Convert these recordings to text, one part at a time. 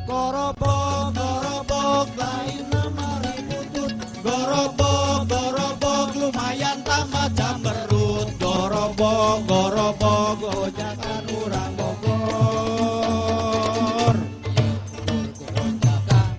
Gorobok, gorobok, lain nama ributut. Gorobok, gorobok, lumayan tambah camberut. Gorobok, gorobok, gojakan urang Bogor. Gojakan.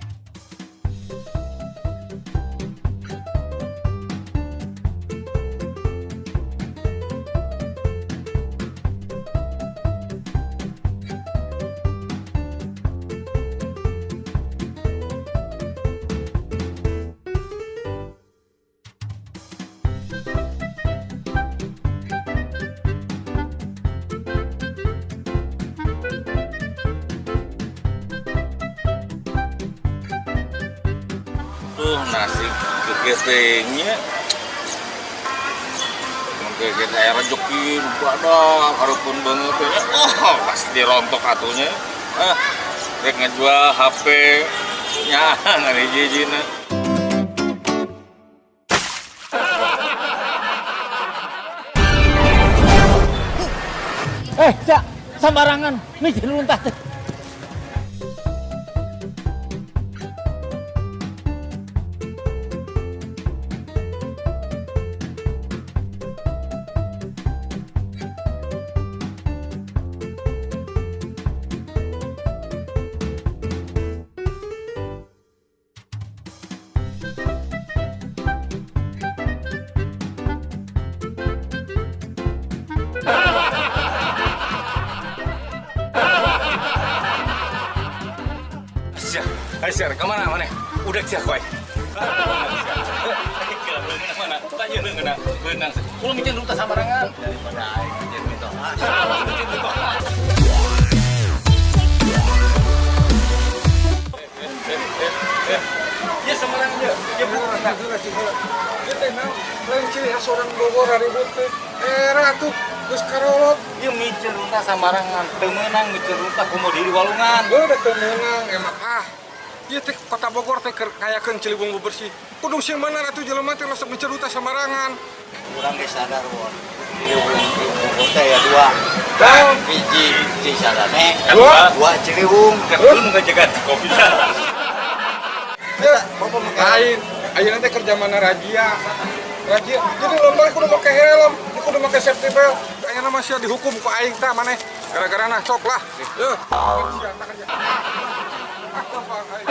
Tuh nasi kegetengnya menggeget air rezeki badak harupun banget ya. Oh pasti rontok atunya, ah rek ngejual HP nya nggak dijijina. Eh, Cak, sembarangan. Micin runtah teh. Sia, ayo siar, kemana mana? Udah siar koi. Mana? Tanya leungeuna, beunang. Kulo micin runtah sembarangan. Daripada aing micin mitoha. Micin mitoha. Ya sembarangan ya. Ya bukan. Ieu teh naon? Lain ciri khas orang Bogor ribut teh. Era tuh geus karolot. Ya micin runtah sembarangan. Teu meunang micin runtah komo diri walungan. Gua udah teu meunang emang ah. Ieu teh kota Bogor teh keur ngayakeun Ciliwung bersih. Kudu sieun mana atuh jelema teh resep micin runtah sembarangan. Urang geus sadar won. Ciliwung di Bogor teh ya dua. Naon? Hiji Cisadane, Dua. dua Ciliwung. Kedua nu ngajaga kopi. Ya, lain. Ayeuna teh keur zamana razia. Razia. Jadi lomba kudu make helm, kudu make safety belt. Ayeuna mah sia dihukum ku aing tah maneh. Gara-gara nah sok lah. Yeuh. Sia tah kerja. Ah, ah, aing.